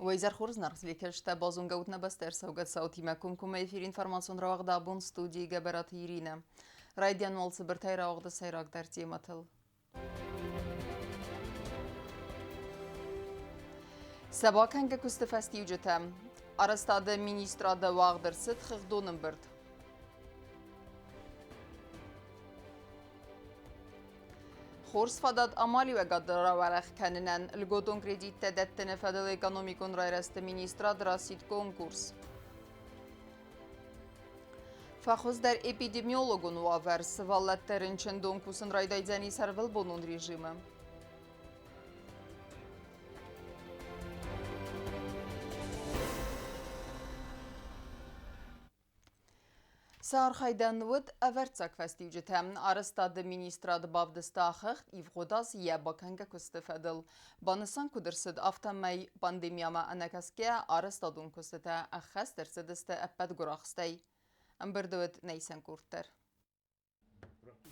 Уӕ изӕр хорз, зынаргъ базонгӕ ут нӕ бӕстӕ ӕрцӕугӕ цаутимӕ комкоммӕ эфир информацион рауагъды абон студийы Гӕбӕраты Иринӕ. Райдиан уал цыбыртӕй рауагъды сӕйрагдӕр темӕтыл. Сӕ бакӕнгӕ куысты фӕстиуджытӕ. Арӕзтады министрады уагъд ӕрцыд хыгъдон ӕмбырд. Хорз фадат амалиуӕгад рауӕрӕх кӕнынӕн льготон кредиттӕ дӕттыны фӕдыл экономикон райрӕзты министрад расидт конкурс. Фӕхуыздӕр эпидемиологон уавӕр сывӕллӕтты рынчындон кусын райдайдзӕнис ӕрвылбонон режимы. Сӕ архайдӕн уыд ӕвӕрццаг фӕстиуджытӕ. Арӕзтады министрад бавдыста хыгъд ивгъуыд аз йӕ бакӕнгӕ куысты фӕдыл. Банысан куыд ӕрцыд, афтӕмӕй пандемиямӕ ӕнӕкӕсгӕ арӕзтадон куыстытӕ ӕххӕст ӕрцыдысты ӕппӕт гуырахстӕй. Ӕмбырды уыд нӕ исӕн къорд дӕр.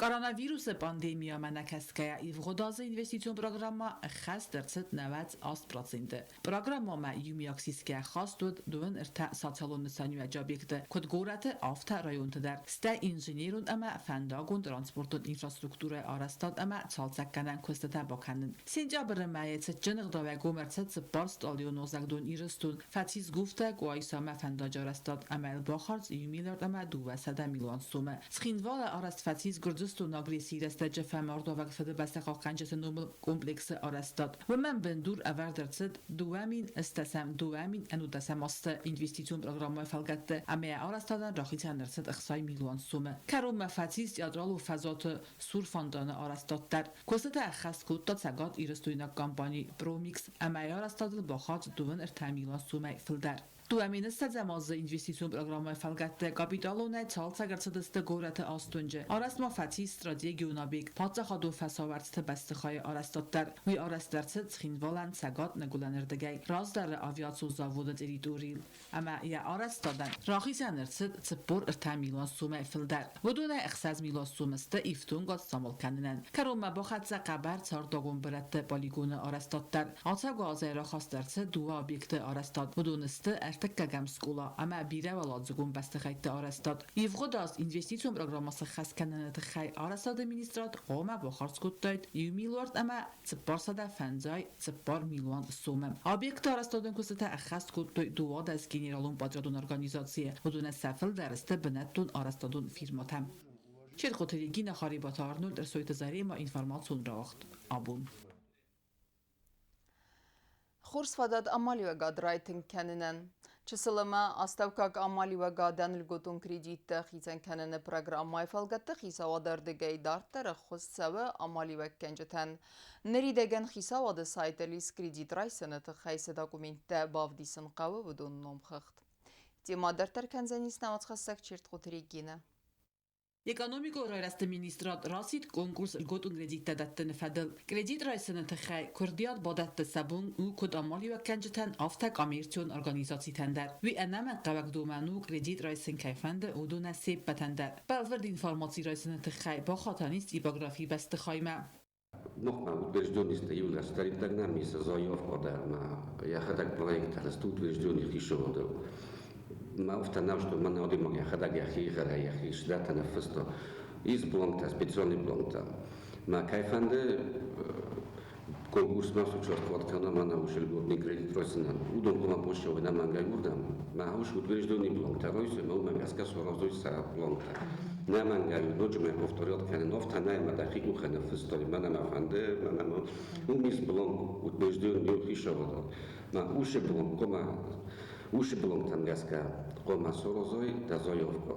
Коронавирусы пандемиямӕ нӕкӕсгӕйӕ ивгъуыд азы инвестицион программӕ ӕххӕст ӕрцыд 98%. Программӕмӕ иумиаг сисгӕ хаст уыд 23 социалон нысаниуӕджы объекты, куыд горӕты, афтӕ районты дӕр, стӕй инженерон ӕмӕ фӕндагон транспортон инфраструктурӕйы арӕзтад ӕмӕ цалцӕггӕнӕн куыстытӕ бакӕнын. Сентябры мӕйы цытджын ӕгъдауӕй гом ӕрцыд цыппар стъалыйон нозагдон Ирыстон, фӕцис гуфтӕ Къуайсамӕ фӕндаджы арӕзтад ӕмӕ йыл бахардз иу миллиард ӕмӕ 200 милуан сомы. Цхинвалы арӕзт фӕцис Гуырдзыстоны агрессийы рӕстӕджы фӕмардуӕвӕг Фыдыбӕстӕ хъахъхъӕнджыты номыл комплексы арӕзтад. Уымӕн бындур ӕвӕрд ӕрцыд 2010 2019 азты инвестицион программӕйы фӕлгӕтты ӕмӕ йӕ арӕзтадӕн рахицӕн ӕрцыд 60 милуан сомы. Кӕронмӕ фӕцис театралон фӕзуаты цур фонтаны арӕзтад дӕр. Куыстытӕ ӕххӕст кодта Цӕгат Ирыстойнаг компани «Промикс» ӕмӕ йӕ арӕзтадыл бахардз 23 милуан сомӕй фылдӕр. 2020 азы инвестицион программӕйы фӕлгӕтты капиталонӕй цалцӕг ӕрцыдысты горӕты астонджы. Арӕзт ма фӕцис стратегион объект паддзахадон фӕсауӕрцты бӕстыхайы арӕзтад дӕр. Уый арӕзт ӕрцыд Цхинвалӕн цӕгат-ныгуылӕнырдыгӕй раздӕры авиацион заводы территорийыл ӕмӕ йӕ арӕзтадӕн рахицӕн ӕрцыд 43 милуан сомӕй фылдӕр. Уыдонӕй 6 милуан сомы сты ифтонгад самал кӕнынӕн. Кӕронмӕ бахӕццӕ хъӕбӕр цардагон бырӕтты полигоны арӕзтад дӕр. Ацӕугӕ азӕй рахаст ӕрцыд дыууӕ объекты арӕзтад. Уыдон сты ӕртыккӕгӕм скъола ӕмӕ бирӕуӕладзыгон бӕстыхӕйтты арӕзтад. Ивгъуыд аз инвестицион программӕ сӕххӕст кӕныны тыххӕй арӕзтады министрад хъуамӕ бахардз кодтаид иу миллиард ӕмӕ 454 милуан сомы. Объекты арӕзтадон куыстытӕ ӕххӕст кодтой 12 генералон подрядон организацийы. Уыдонӕн сӕ фылдӕр сты бынӕттон арӕзтадон фирмӕтӕ. Чертхъоты Регина, Харебаты Арнольд, Ӕрсойты Зарема, информацион рауагъд абон. Хорз фадат амалиуӕгад райтынг кӕнынӕн. Чысыл ӕмӕ астӕуккаг амалиуӕгадӕн льготон кредиттӕ хицӕн кӕныны программӕйы фӕлгӕтты хицауады ӕрдыгӕй дарддӕр ӕххуыс цӕуы амалиуӕггӕнджытӕн. Ныридӕгӕн хицауады сайтыл ис кредит райсыны тыххӕй цы документтӕ бавдисын хъӕуы, уыдон номхыгъд. Темӕ дарддӕр кӕндзӕнис нӕ уацхӕссӕг Чертхъоты Регинӕ. Экономикон райрӕзты министрад расидт конкурс льготон кредиттӕ дӕттыны фӕдыл. Кредит райсыны тыххӕй куырдиат бадӕтты сӕ бон у куыд амалиуӕггӕнджытӕн, афтӕ коммерцион организацитӕн дӕр. Уый ӕнӕмӕнгхъӕуӕг домӕн у, кредит райсын кӕй фӕнды, уыдонӕн се ппӕтӕн дӕр. Бӕлвырд информаци райсыны тыххӕй бахатӕн ис типографийы бӕстыхаймӕ. Нохмӕ утвержденный иунӕг стариктаг нӕм ис заявка дӕр ма йӕхӕдӕг проект арӕзт утвержденный хицауады. Ма афтӕ нӕу, что мӕн адӕймаг йӕхӕдӕг йӕхи гъӕрӕй йӕхи сдӕтӕ ныффыста. Ис бланктӕ, специальный бланктӕ. Ма кӕй фӕнды конкурсмӕ участвовать кӕна, мӕнӕ уыцы льготный кредит райсынӕн, уыдон хъуамӕ бацӕуой нӕмӕнгӕй уырдӕм. Мӕ ус утвержденный бланктӕ райсы, ӕмӕ уымӕ гӕсгӕ саразой сӕ бланктӕ. Нӕмӕнгӕй ноджы мӕ повторять кӕнын, афтӕ нӕй, мӕ дӕхи къухӕй ныффыстай, мӕнӕ мӕ фӕнды, мӕнӕ мӕ уым ис бланк утвержденный хицауады. Мӕ усы бланк хъуамӕ усы бланктӕм гӕсгӕ хъуамӕ саразой дӕ заявкӕ.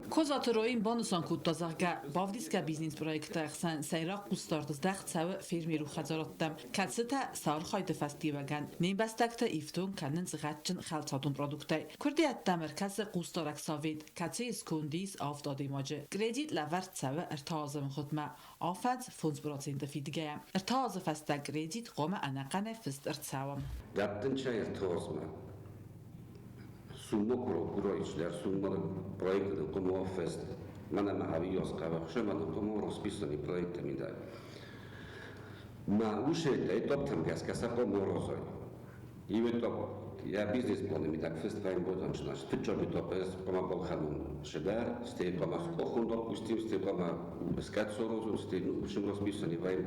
Козаты Роин банысан кодта, зӕгъгӕ, бавдисгӕ бизнес-проектты ӕхсӕн сӕйраг хъусдард здӕхт цӕуы фермеры хӕдзарадтӕм, кӕцытӕ сӕ архайды фӕстиуӕгӕн не мбӕстӕгты ифтонг кӕнынц гъӕдджын хӕлцадон продукттӕй. Куырдиӕттӕм ӕркӕсы хъусдарӕг совет, кӕцыйы сконды ис авд адӕймаджы. Кредит лӕвӕрд цӕуы 3 азы мгъуыдмӕ, афӕдз 5% фидгӕйӕ. 3 азы фӕстӕ кредит хъуамӕ ӕнӕхъӕнӕй фыст ӕрцӕуа. Дӕттын чай 3 азмӕ. Сумма курайчлар, сумма проектын хъуамӕ фест. Мӕнӕ мӕ авиоз хъӕуы, мӕнӕ хъуамӕ расписанный проектами да. Ма усе этаптӕм гӕсгӕ сӕ хъуамӕ аразой. Иу этап. Йӕ бизнес-планы мидӕг фыст вӕййы значит, фыццаг этапы ӕз хъуамӕ балхӕнон сыдӕр, стӕй хъуамӕ скъохон, допустим, стӕй хъуамӕ скӕцорозон, стӕй, ну, в общем, расписание вӕййы.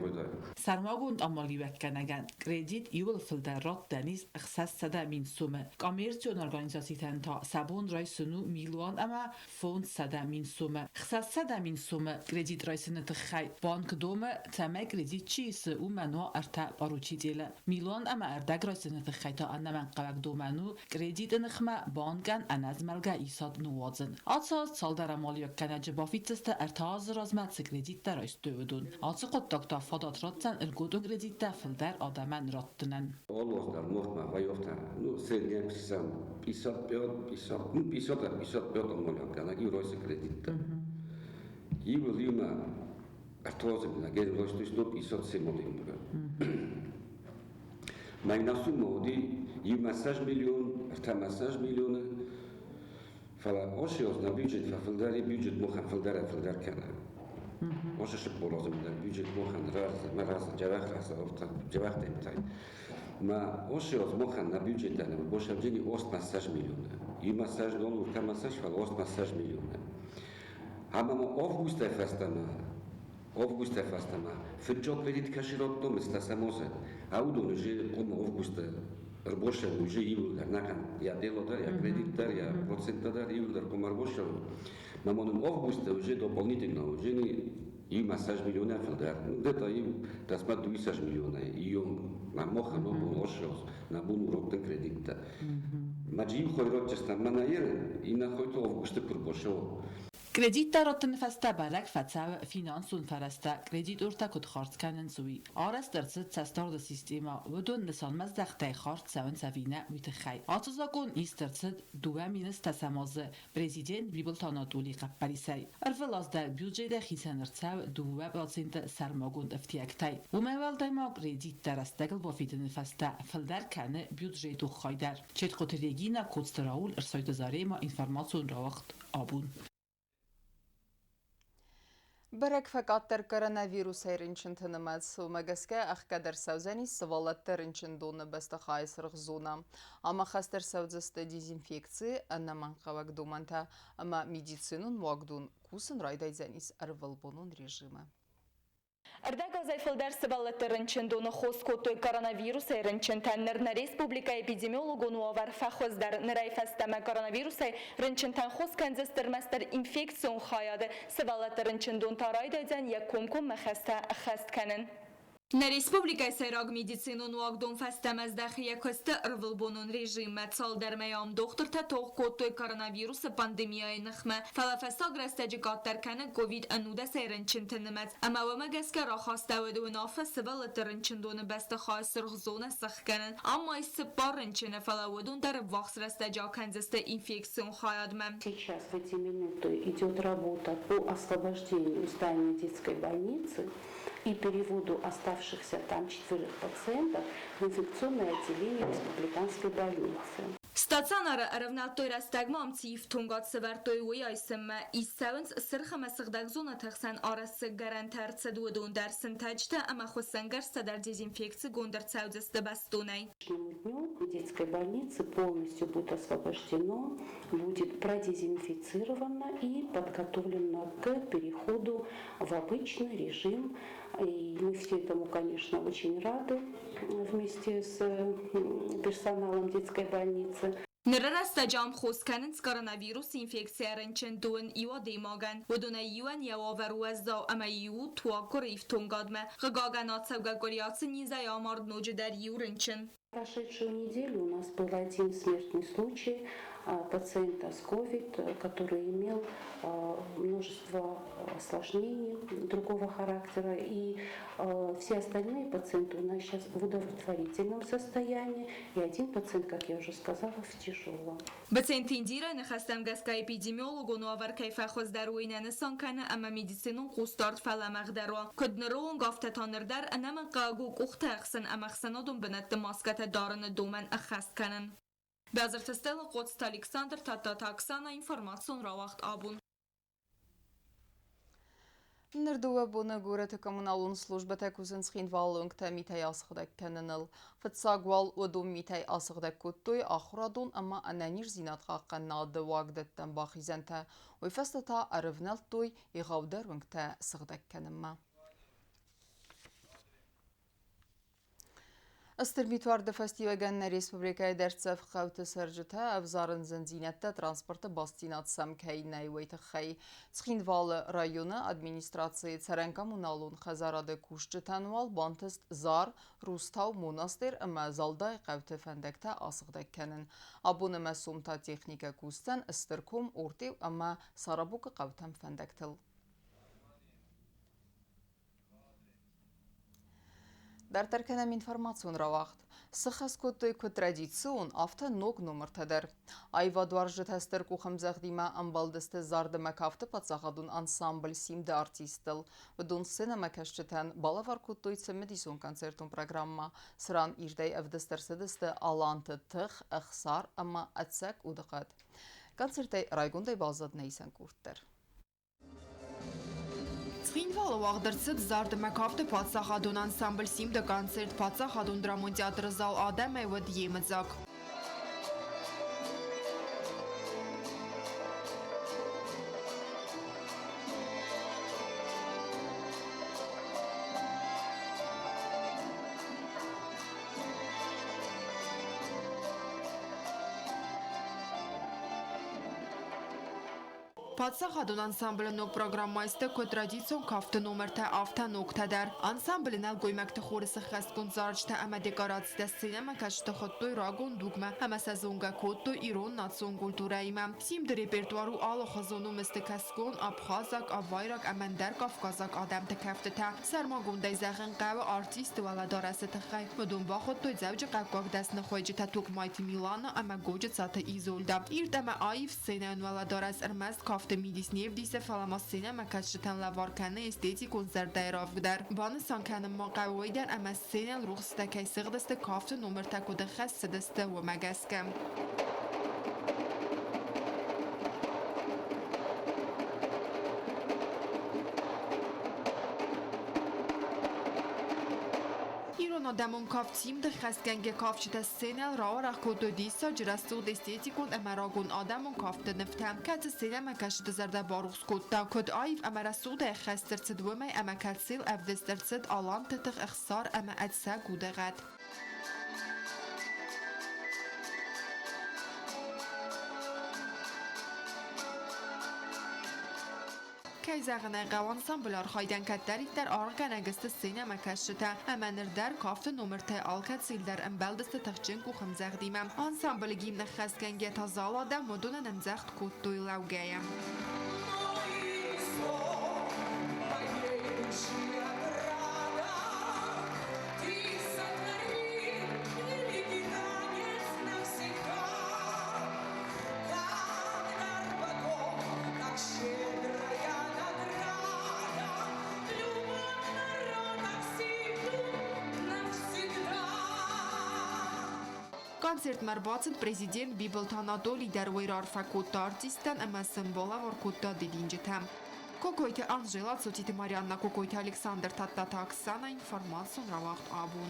Сӕрмагонд амалиуӕггӕнӕгӕн кредит иууыл фылдӕр раттӕн ис 600 000 сомы. Коммерцион организацитӕн та сӕ бон райсын у милуан ӕмӕ 500 000 сомы. 600 000 сомы кредит райсыны тыххӕй банк домы, цӕмӕй кредит чи исы, уымӕн уа ӕртӕ поручителы. Милуан ӕмӕ ӕрдӕг райсыны тыххӕй та ӕнӕмӕнгхъӕуӕг домӕн у кредиты ныхмӕ банкӕн ӕнӕзмӕлгӕ исад ныууадзын. Ацы аз цалдӕр амалиуӕггӕнӕджы бафиддзысты 3 азы размӕ цы кредиттӕ райстой, уыдон. Ацы хъуыддаг та фадат ратдзӕн льготон кредиттӕ фылдӕр адӕмӕн раттынӕн. Алы аз дӕр махмӕ вӕййы ну, средняя писам 55, 50, ну, 50, 55 амалиуӕггӕнӕг иу райсы кредиттӕ. Иуыл иумӕ 3 азы мидӕг райстой 157 адӕймагӕн. Мӕнӕ суммӕ уыди 1 миллион, 3 миллионы. Фӕлӕ ацы аз нӕ бюджет фӕфылдӕр и, бюджет махӕн фылдӕрӕй-фылдӕр кӕны. Ацы 40 азы мидӕг бюджет махӕн рӕзы, мӕ рӕзы, дзӕбӕх рӕзы, афтӕ дзӕбӕх темптӕй. Мӕ ацы аз махӕн нӕ бюджетӕн босӕвджыни 80 миллионы. Иумӕ нол ӕртӕмӕ ссӕдз, фӕлӕ 80 миллионы. Ӕмӕ ма августӕй фӕстӕмӕ фыццаг кредит кӕсы радтам стӕсӕм азы. А уыдон уже хъуамӕ августы ӕрбацӕуой уже иууылдӕр, нӕхъӕн йӕ дело дӕр, йӕ кредит дӕр, йӕ проценттӕ дӕр иууылдӕр хъуамӕ ӕрбацӕуой. Мӕ ма нын августы уже дополнительно уже не 1 миллионӕй фылдӕр, ну, где-то иу дӕсмӕ 22 миллионӕй июнь нӕ махӕн абон ацы нӕ бон у раттын кредиттӕ. Мӕ иу хай ратдзыстӕм мӕнӕ ерын, иннӕ хай та августы куы ӕрбацӕуа. Кредиттӕ раттыны фӕстӕ бӕрӕг фӕцӕуы, финансон фӕрӕзтӕ кредитортӕ куыд хардз кӕнынц, уый. Арӕзт ӕрцыд цӕстдарды системӕ, уыдон нысанмӕздӕхтӕй хардз цӕуынц ӕви нӕ, уый тыххӕй. Ацы закъон ист ӕрцыд 2010 азы президент Бибылты Анатолийы хъӕппӕрисӕй. Ӕрвылаз дӕр бюджетӕй хицӕн ӕрцӕуы 2% сӕрмагонд ӕфтиӕгтӕй. Уымӕй уӕлдай ма кредиттӕ рӕстӕгыл бафидыны фӕстӕ фылдӕр кӕны бюджетон хай дӕр. Четхъоты Регина, Коцты Рауль, Ӕрсойты Зарема, информацион рауагъд «Абон». Бӕрӕг фӕкъаддӕр коронавирусӕй рынчынты нымӕц, уымӕ гӕсгӕ ӕхгӕд ӕрцӕудзӕнис сывӕллӕтты рынчындоны бӕстыхайы сырх зонӕ. Ам ӕххӕст ӕрцӕудзысты дезинфекци, ӕнӕмӕнгхъӕуӕг домӕнтӕ ӕмӕ медицинон уагдон кусын райдайдзӕнис ӕрвылбонон режимы. Ӕрдӕг азӕй фылдӕр сывӕллӕтты рынчындоны хос кодтой коронавирусӕй рынчынтӕн. Ныр нӕ республикӕйы эпидемиологон уавӕр фӕхуыздӕр. Нырӕй фӕстӕмӕ коронавирусӕй рынчынтӕн хос кӕндзысты ӕрмӕстдӕр инфекцион хайады. Сывӕллӕтты рынчындон та райдайдзӕн йӕ комкоммӕ хӕстӕ ӕххӕст кӕнын. Нӕ республикӕйы сӕйраг медицинон уагдон фӕстӕмӕ здӕхы йӕ куысты ӕрвылбонон режиммӕ. Цалдӕр мӕй ам дохтыртӕ тох кодтой коронавирусы пандемияйы ныхмӕ, фӕлӕ фӕстаг рӕстӕджы къаддӕр кӕны ковид-ӕнудӕсӕй рынчынты нымӕц, ӕмӕ уымӕ гӕсгӕ рахастӕуыд уынаффӕ сывӕллӕтты рынчындоны бӕстыхайы сырх зонӕ сӕхгӕнын. Ам ма ис цыппар рынчыны, фӕлӕ уыдон дӕр ӕввахс рӕстӕджы акӕндзысты инфекцион хайадмӕ. Сейчас в эти минуты идет работа по освобождению здания детской больницы и переводу оставшихся там четверых пациентов в инфекционное отделение республиканской больницы. Стационары ӕрӕвнӕлдтой рӕстӕгмӕ ам цы ифтонгад сӕвӕрдтой, уый айсынмӕ. Ист цӕуынц, сырх ӕмӕ сыгъдӕг зонӕты хсӕн арӕзт цы гӕрӕнтӕ ӕрцыд, уыдон дӕр, сынтӕджытӕ ӕмӕ хуыссӕнгӕрзтӕ дӕр дезинфекцигонд ӕрцӕудзысты бӕстонӕй. Дню детской больницы полностью будет освобождено, будет продезинфицировано и подготовлено к переходу в обычный режим. И мы все этому, конечно, очень рады вместе с персоналом детской больницы. Ныры рӕстӕджы ам хос кӕнынц коронавирусы инфекцийӕ рынчын 21 адӕймагӕн. Уыдонӕй иуӕн йӕ уавӕр уӕззау ӕмӕ иу у туаггуыры ифтонгадмӕ. Хъыгагӕн, ацӕугӕ къуыри ацы низӕй амард ноджыдӕр иу рынчын. Прошедшую неделю у нас был один смертный случай пациента с COVID, который имел множество осложнений другого характера. И все остальные пациенты у нас сейчас в удовлетворительном состоянии. И один пациент, как я уже сказала, в тяжелом. Быценты Индирайы ныхӕстӕм гӕсгӕ, эпидемиологон уавӕр кӕй фӕхуыздӕр, уый нӕ нысан кӕны, ӕмӕ медицинон хъусдард фӕлӕмӕгъдӕр уа. Куыд ныры онг, афтӕ та ныр дӕр ӕнӕмӕнгхъӕуӕг у къухтӕ ӕхсын ӕмӕ ӕхсӕнадон бынӕтты маскӕтӕ дарыны домӕн ӕххӕст кӕнын. Бязырты Стелла, Къоцты Александр, Тадтаты Оксана, информацион рауагъд «Абон». Ныр 2 боны горӕты коммуналон службӕтӕ кусынц Цхинвалы уынгтӕ митӕй асыгъдӕг кӕныныл. Фыццаг уал уыдон митӕй асыгъдӕг кодтой ахуырадон ӕмӕ ӕнӕниздзинад хъахъхъӕнынады уагдӕттӕм бахизӕнтӕ. Уый фӕстӕ та ӕрывнӕлдтой егъаудӕр уынгтӕ сыгъдӕг кӕнынмӕ. Стыр митуарды фӕстиуӕгӕн нӕ республикӕйы дӕрддзӕф хъӕуты цӕрджытӕ ӕвзарынц зындзинӕдтӕ транспорты бастдзинад сӕм кӕй нӕй, уый тыххӕй. Цхинвалы районы администрацийы цӕрӕн-коммуналон хӕдзарады кусджытӕн уал бантыст Зар, Рустау, Монастъер ӕмӕ Залдайы хъӕуты фӕндӕгтӕ асыгъдӕг кӕнын. Абон ӕмӕ сом та техникӕ кусдзӕн Стырком, Ортъеу ӕмӕ Сарабукы хъӕутӕм фӕндӕгтыл. Дарддӕр кӕнӕм информацион рауагъд. Цы хӕс кодтой куыд традицион, афтӕ ног номыртӕ дӕр. Аивадуарзджытӕ стыр къухӕмдзӕгъдимӕ ӕмбӕлдысты зард ӕмӕ кафты паддзахадон ансамбль «Симд-ы» артисттыл. Уыдон сценӕмӕкӕсджытӕн балӕвар кодтой цымыдисон концертон программӕ, цыран ирдӕй ӕвдыст ӕрцыдысты аланты тых, ӕхсар ӕмӕ ӕцӕг удыхъӕд. Концертӕй райгондӕй баззад нӕ исӕн къорд дӕр. Цхинвалы уагъд ӕрцыд зард ӕмӕ кафты паддзахадон ансамбль «Симд-ы» концерт Паддзахадон драмон театры зал адӕмӕй уыд йемыдзаг. Паддзахадон ансамблы ног программӕйы сты куыд традицион кафты номыртӕ, афтӕ ногтӕ дӕр. Ансамблы нӕлгоймӕгты хоры сыххӕстгонд зарджытӕ ӕмӕ декорацитӕ сценӕмӕкӕсджыты хуыдтой рагон дугмӕ ӕмӕ сӕ зонгӕ кодтой ирон национ культурӕимӕ. Симды репертуар у алыхуызон, уым сты кӕсгон, абхазаг, авайраг ӕмӕ ӕндӕр кавказаг адӕмты кӕфтытӕ. Сӕрмагондӕй зӕгъын хъӕуы артисты уӕлӕдарӕсы тыххӕй. Уыдон бахуыдтой дзӕуджыхъӕуккаг дӕсныхуайджытӕ Токмайты Милана ӕмӕ Годжыцаты Изольда. Ирд ӕмӕ аив сценӕйӕн уӕлӕдарӕс ӕрмӕст кафты мидис не вдисы, фӕлӕ ма сценӕмӕкӕсджытӕн лӕвар кӕны эстетикон зӕрдӕйы равг дӕр. Банысан кӕнын ма хъӕуы уый дӕр, ӕмӕ сценӕйыл рухсытӕ кӕй сыгъдысты, кафты номыртӕ куыд ӕххӕст цыдысты, уымӕ гӕсгӕ. Ирон адӕмон кафт Симды хӕсгӕнгӕ кафджытӕ сценӕйыл рауӕрӕх кодтой диссаджы рӕсугъд эстетикон ӕмӕ рагон адӕмон кафты нывтӕ, кӕцы сценӕмӕкӕсджыты зӕрдӕ барухс кодта, куыд аив ӕмӕ рӕсугъдӕй ӕххӕст ӕрцыд, уымӕй ӕмӕ кӕцыйыл ӕвдыст ӕрцыд аланты тых, ӕхсар ӕмӕ ӕцӕг удыгъӕд. Кӕй зӕгъын ӕй хъӕуы, ансамблы архайдӕн кӕддӕриддӕр аргъгӕнӕг сты сценӕмӕкӕсджытӕ ӕмӕ ныр дӕр кафты номыртӕй алкӕцыйыл дӕр ӕмбӕлдысты тыхджын къухӕмдзӕгъдимӕ. Ансамблы гимн ӕххӕстгӕнгӕ та зал адӕм уыдонӕн ӕмдзӕгъд кодтой лӕугӕйӕ. Концертмӕ ӕрбацыд президент Бибылты Анатолий дӕр уый раарфӕ кодта артисттӕн ӕмӕ сын балӕвар кодта дидинджытӕ. Кокойты Анжела, Цотиты Марианна, Кокойты Александр, Тадтаты Оксана, информацион рауагъд абон.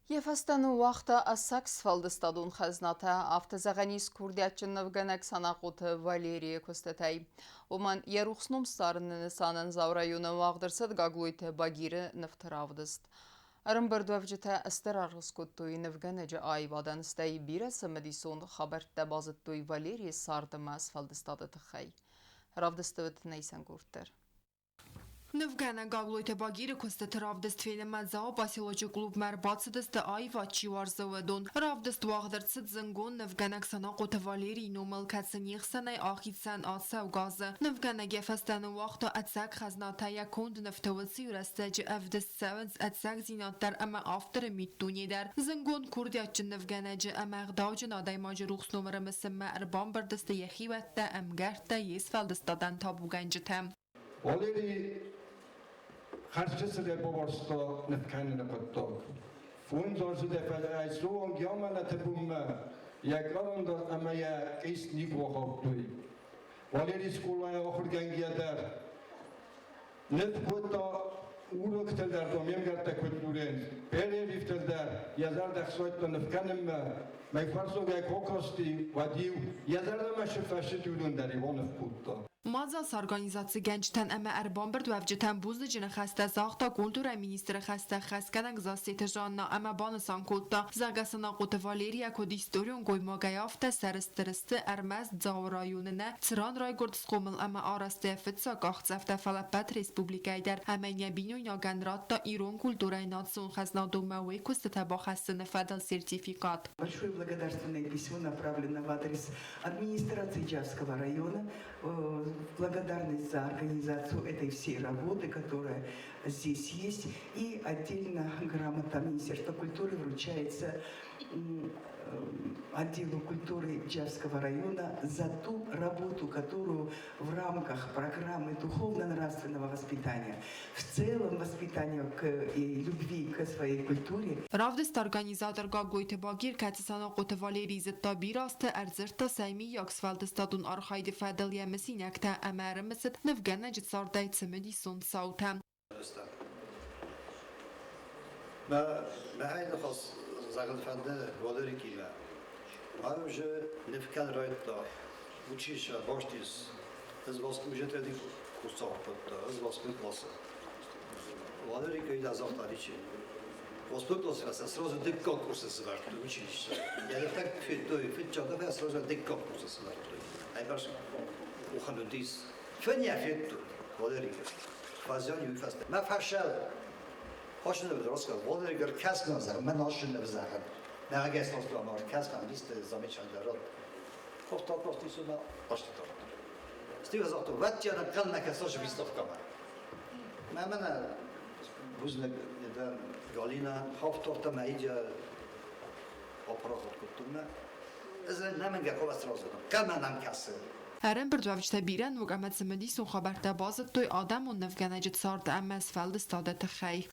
Йӕ фӕстӕ ныууагъта ӕцӕг сфӕлдыстадон хӕзнатӕ, афтӕ зӕгъӕн ис курдиатджын нывгӕнӕг Санахъоты Валерийы куыстытӕй. Уымӕн йӕ рухс ном ссарыны нысанӕн Дзауы районы уагъд ӕрцыд Гаглойты Багиры нывты равдыст. Ӕрӕмбырдуӕвджытӕ стыр аргъ скодтой нывгӕнӕджы аивадӕн, стӕй бирӕ цымыдисон хабӕрттӕ базыдтой Валерийы цард ӕмӕ сфӕлдыстады тыххӕй. Равдысты уыд нӕ дӕр. Нывгӕнӕг Гаглойты Багиры куыстыты равдыст фенынмӕ Дзауы поселочы клубмӕ ӕрбацыдысты аивад чи уарзы, уыдон. Равдыст уагъд ӕрцыд зынгон нывгӕнӕг Санахъоты Валерийы номыл, кӕцы не хсӕнӕй ахицӕн ацӕугӕ азы. Нывгӕнӕг йӕ фӕстӕ ныууагъта ӕцӕг хӕзнатӕ, йӕ конд нывты уыцы-иу рӕстӕджы ӕвдыст цӕуынц ӕцӕгдзинад дӕр ӕмӕ авторы миддуне дӕр. Зынгон курдиатджын нывгӕнӕджы ӕмӕ ӕгъдауджын адӕймаджы рухс номыры мысынмӕ ӕрбамбырд сты йӕ хиуӕттӕ, ӕмгӕрттӕ, йе сфӕлдыстадӕн табугӕнджытӕ. Валерий хӕрзчысылӕй бауарзта нывкӕныны хъуыддаг. 5 азы дӕ фӕлӕ суанг йӕ мӕлӕты бонмӕ йӕ къарандас ӕмӕ йӕ къис никуы ахаудтой. Валери скъолайы ахуыргӕнгӕйӕ дӕр ныв кодта уроктыл дӕр, ме мгӕрттӕ куыд дзурынц, перерывтыл дӕр йӕ зӕрдӕ хсайдта ныв кӕнынмӕ. Мӕ фӕрсогӕй куы акасти, уӕд-иу йӕ зӕрдӕмӕ фӕсыд, уыдон дӕр иу аныв кодта. Мадзал сорганизацигӕнджытӕн ӕмӕ ӕрбамбырдуӕвджытӕн бузныджы ныхӕстӕ загъта культурӕйы министры хӕстӕ хӕсгӕнӕг Зассеты Жанна ӕмӕ банысан кодта, зӕгъгӕ, Санахъоты Валерийӕ куыд историон гоймагӕй, афтӕ сӕрыстыр сты ӕрмӕст Дзауы районы нӕ, цыран райгуырд, схъомыл ӕмӕ арӕзт йӕ фыццаг къахдзӕфтӕ, фӕлӕ ӕппӕт республикӕйы дӕр ӕмӕ йӕ бинойнагӕн радта ирон культурӕйы национ хӕзнадонмӕ уый куыстытӕ бахӕссыны фӕдыл сертификат. Большое благодарственное письмо направлено в адрес администрации Джавского района. Благодарность за организацию этой всей работы, которая здесь есть. И отдельно грамота Министерства культуры вручается отделу культуры Джавского района за ту работу, которую в рамках программы духовно-нравственного воспитания, в целом воспитания к и любви к своей культуре. Равдысты организатор Гаглойты Багир, кӕцы Санахъоты Валерий зыдта бирӕ азты, ӕрдзырдта сӕ миййаг сфӕлдыстадон архайды фӕдыл йӕ мысинӕгтӕ ӕмӕ ӕрымысыд нывгӕнӕджы цардӕй цымыдисон цаутӕ. Мӕ ныхас зӕгъын фӕнды Валерикимӕ. Ам же нывкӕн райдыдта училище бастис. Ӕз уже курсах кодта, ӕз восьмой классы. Валерика ида загъта речи. Восьмой класс сразу дыккаг курсы сывӕрдтой училище. Я так федтой, федчата сразу дыккаг курсы сывӕрдтой. Ай баш уханудис. Феня федтой, Валерика. Фазян юфаст. Мӕ фӕшӕл Hasonló rossz Валерика кӕсган мен hasonló zagen. Mä egész azt már кӕсган liste zamítsan Hoftartasztiszona azt Steve vetjana kellnek ezt az выставка. Mä mene buznek Galina haftarta mä így аппарат куттум. Ez nem engem kovasztrozodom. Kell nem кӕсы. Ӕрӕмбырдуӕвджытӕ бирӕ ног ӕмӕ цымыдисон хабӕрттӕ базыдтой адӕмон нывгӕнӕджы цард ӕмӕ сфӕлдыстады тыххӕй.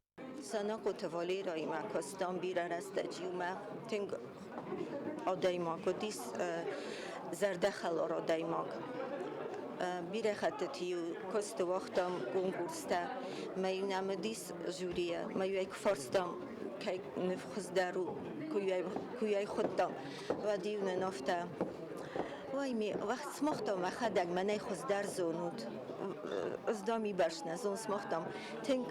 Санахъоты Валерӕимӕ куыстам бирӕ рӕстӕджы иумӕ. Тынг адӕймаг уыдис, зӕрдӕхӕлар адӕймаг. Бирӕ хӕттыты-иу куысты уагътам конкурстӕ. Мӕ-иу нӕм уыдис жюрийӕ, мӕ-иу ӕй куы фарстам, кӕй ныв хуыздӕр у, куы йӕ хуыдтам, уӕд-иу нын афтӕ: Ой, ме сымах та мӕхӕдӕг мӕнӕй хуыздӕр зонут. Ӕз дам уыйбӕрц нӕ зонын, сымах дам тынг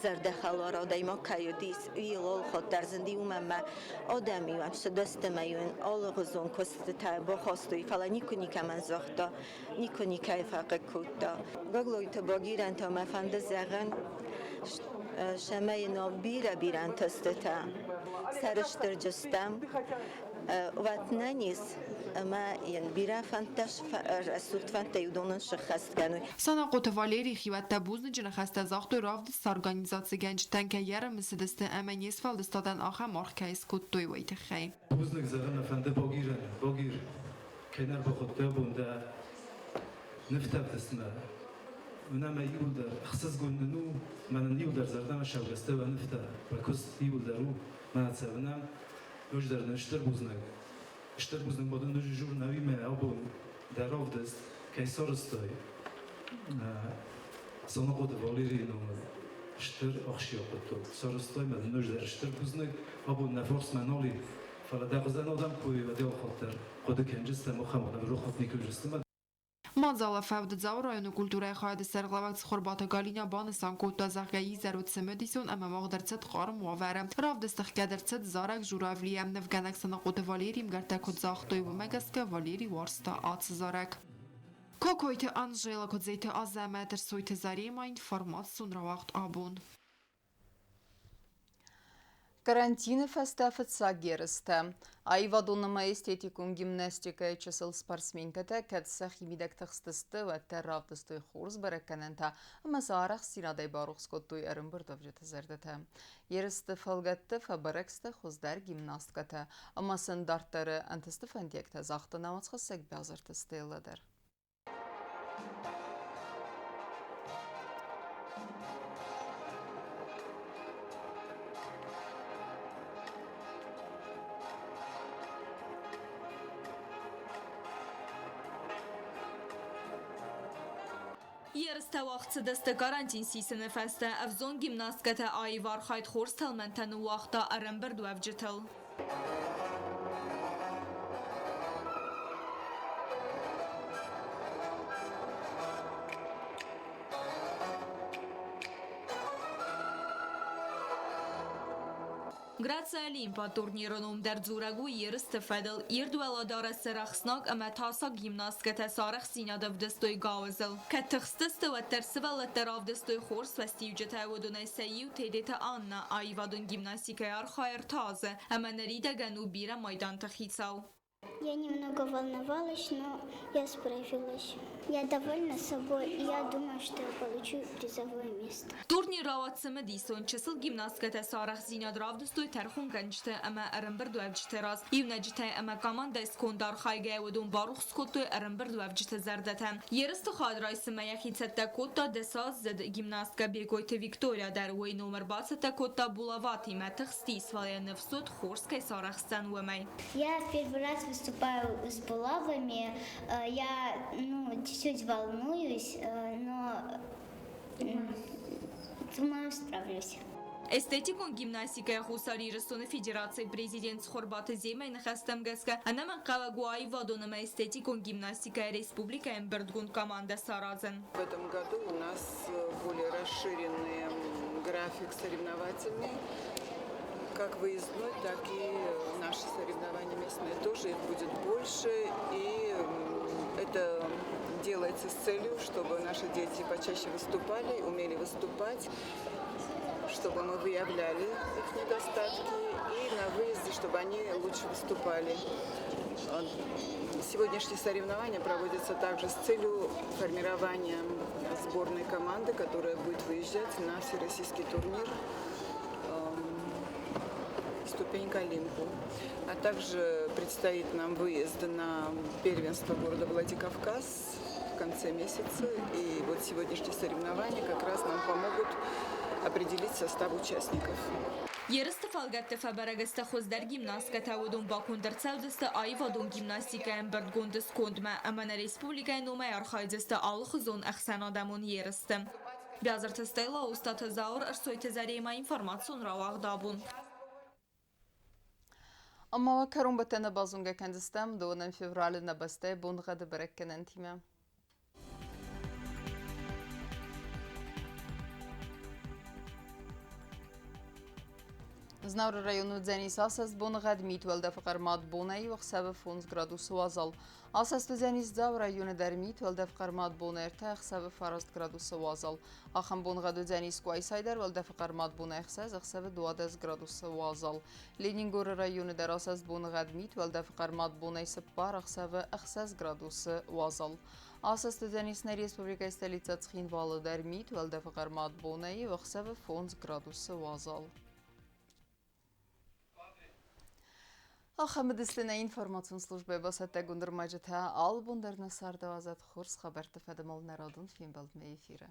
зӕрдӕхӕлар адӕймаг кӕй уыдис, уый алхатт дӕр зынди, уымӕн мӕ адӕм-иу ӕмсыдӕстӕмӕ-иу ын алыгъуызон куыстытӕ бахастой, фӕлӕ никуы никӕмӕн загъта, никуы никӕй фӕхъыг кодта. Гаглойты Багирӕн та мӕ фӕнды зӕгъын, цӕмӕй йын бирӕ-бирӕ ӕнтыстытӕ сӕрыстырджы стӕм, уӕд нӕ низ ӕмӕ йын бирӕ фӕндтӕ, рӕсугъд фӕндтӕ уыдонӕн сӕххӕст кӕной. Санахъоты Валерий хиуӕттӕ бузныджы ныхӕстӕ загътой равдысты организацигӕнджытӕн, кӕй ӕрымысыдысты ӕмӕ не сфӕлдыстадӕн ахӕм аргъ кӕй скодтой, уый тыххӕй. Бузныг зӕгъын мӕ фӕнды Багирӕн. Багир, кӕй нӕ ӕрбахуыдтай абон дӕ нывтӕ ӕвдыстмӕ. Уынӕм ӕй иуылдӕр, ӕхсызгон нын у, мӕнӕн иуылдӕр зӕрдӕмӕ сӕвгӕстӕ уӕ нывтӕ, уӕ куыст иуылдӕр у, мӕнӕ цӕвынӕм. Ноджыдӕр нын стыр бузныг. Стыр бузныг ма дын ноджы журналимӕ абон дӕ равдыст кӕй сарӕзтай. Санахъоты Валерийы номыл стыр ахсджиаг хъуыддаг сарӕзтай мӕ дын ноджыдӕр стыр бузныг. Абон нӕ фарсмӕ нал и, фӕлӕ дӕ хуызӕн адӕм куы уӕд алхатт дӕр хъуыды кӕнджыстӕм, ахӕм адӕм рохуат никуы уыдзысты. Мадзалы фӕуды Дзауы районы культурӕйы хайады сӕргълӕууӕг Цхуырбаты Галинӕ банысан кодта, зӕгъгӕ, изӕр уыд цымыдисон ӕмӕ уагъд ӕрцыд хъарм уавӕры. Равдысты хгӕд ӕрцыд зарӕг Журавлийӕ. Нывгӕнӕг Санахъоты Валерий мгӕрттӕ куыд загътой, уымӕ гӕсгӕ Валерий уарзта ацы зарӕг. Кокойты Анжела, Куыдзеты Азӕмӕт, Ӕрсойты Зарема, информацион рауагъд абон. Карантины фӕстӕ фыццаг ерыстӕ. Аивадон ӕмӕ эстетикон гимнастикӕйы чысыл спортсменкӕтӕ кӕд сӕхи мидӕг тыхстысты, уӕддӕр равдыстой хорз бӕрӕггӕнӕнтӕ ӕмӕ сӕ арӕхстдзинадӕй барухс кодтой ӕрӕмбырдуӕвджыты зӕрдӕтӕ. Ерысты фӕлгӕтты фӕбӕрӕг сты хуыздӕр гимнасткӕтӕ ӕмӕ сын дарддӕры ӕнтысты фӕндиӕгтӕ загъта науӕдзхӕссӕг Бязырты Стеллӕ дӕр. Ерыстӕ уагъд цыдысты карантин сисыны фӕстӕ. Ӕвзонг гимнасткӕтӕ аив архайд хорз тӕлмӕнтӕ ныууагъта ӕрӕмбырдуӕвджытыл. Грация Олимпа турниры ном дӕр дзурӕг у ерысты фӕдыл. Ирд уӕлӕдарӕсы рӕхснӕг ӕмӕ тасаг гимнасткӕтӕ сӕ арӕхстдзинад ӕвдыстой гауызыл. Кӕд тыхстысты, уӕддӕр сывӕллӕттӕ равдыстой хорз фӕстиуджытӕ. Уыдонӕй сӕ иу Тедеты Анна аивадон гимнастикӕйы архайы ӕртӕ азы ӕмӕ ныридӕгӕн у бирӕ майданты хицау. Я немного волновалась, но я справилась. Я довольна собой, и я думаю, что я получу призовое место. Турнир рауад цымыдисон. Чысыл гимнасткӕтӕ сӕ арӕхстдзинад равдыстой тӕрхонгӕнджыты ӕмӕ ӕрӕмбырдуӕвджыты раз. Иунӕджытӕй ӕмӕ командӕйы сконды архайгӕйӕ уыдон барухс кодтой ӕрӕмбырдуӕвджыты зӕрдӕтӕ. Ерысты хатт райсынмӕ йӕхи цӕттӕ кодта дӕсаздзыд гимнасткӕ Бекъойты Виктория дӕр. Уый номыр бацӕттӕ кодта булаватимӕ, тыхстис, фӕлӕ йӕ ныфс уыд, хорз кӕй сарӕхсдзӕн, уымӕй. Я в первый раз выступаю с булавами. Я, ну, чуть-чуть волнуюсь, но, думаю, справлюсь. Эстетикон гимнастикӕйӕ Хуссар Ирыстоны Федерацийы президент Цхуырбаты Земӕйы ныхӕстӕм гӕсгӕ, ӕнӕмӕнгхъӕуӕг у аивадон ӕмӕ эстетикон гимнастикӕйӕ республикӕйы ӕмбырдгонд командӕ саразын. В этом году у нас более расширенный график соревновательный, как выездной, так и наши соревнования местные тоже, их будет больше. И это делается с целью, чтобы наши дети почаще выступали, умели выступать, чтобы мы выявляли их недостатки и на выезде, чтобы они лучше выступали. Сегодняшние соревнования проводятся также с целью формирования сборной команды, которая будет выезжать на всероссийский турнир «Ступень к Олимпу». А также предстоит нам выезд на первенство города Владикавказ в конце месяца. И вот сегодняшние соревнования как раз нам помогут определить состав участников. Ерысты фӕлгӕтты фӕбӕрӕг сты хуыздӕр гимнасткӕтӕ, уыдон баконд ӕрцӕудзысты аивадон гимнастикӕйы ӕмбырдгонды скондмӕ ӕмӕ нӕ республикӕйы номӕй архайдзысты алыхуызон ӕхсӕнадӕмон ерысты. Биазырты Стелла, Остъаты Зауыр, Ӕрсойты Заремӕ, информацион рауагъд абон. Ӕмӕ уӕ кӕронбӕттӕны базонгӕ кӕндзыстӕм дыууынӕм февралы нӕ бӕстӕйы боныгъӕды бӕрӕггӕнӕнтимӕ. Знауыры районы уыдзӕнис асӕст боныгъӕд, мит уӕлдӕфы хъӕрмад бонӕй ӕхсӕвы 5 градусы уазал. Асӕст уыдзӕнис Дзауы районы дӕр мит уӕлдӕф хъӕрмад бонӕй 3, ӕхсӕвы 9 градусы уазал. Ахӕм боныгъӕд уыдзӕнис Къуайсайы дӕр уӕлдӕфы хъӕрмад бонӕй 6, ӕхсӕвы 12 градусы уазал. Ленингоры районы дӕр асӕст боныгъӕд, мит уӕлдӕфы хъӕрмад бонӕй 4, ӕхсӕвы 6 градусы уазал. Асӕст уыдзӕнис нӕ республикӕйы столицӕ Цхинвалы дӕр мит уӕлдӕфы хъӕрмад бонӕй ӕхсӕвы 5 градусы уазал. Ахӕм уыдысты нӕ информацион службӕйы бацӕттӕгонд ӕрмӕджытӕ. Алы бон дӕр нӕ царды уадзӕд хорз хабӕртты фӕдыл нӕ радон фембӕлдмӕ эфиры.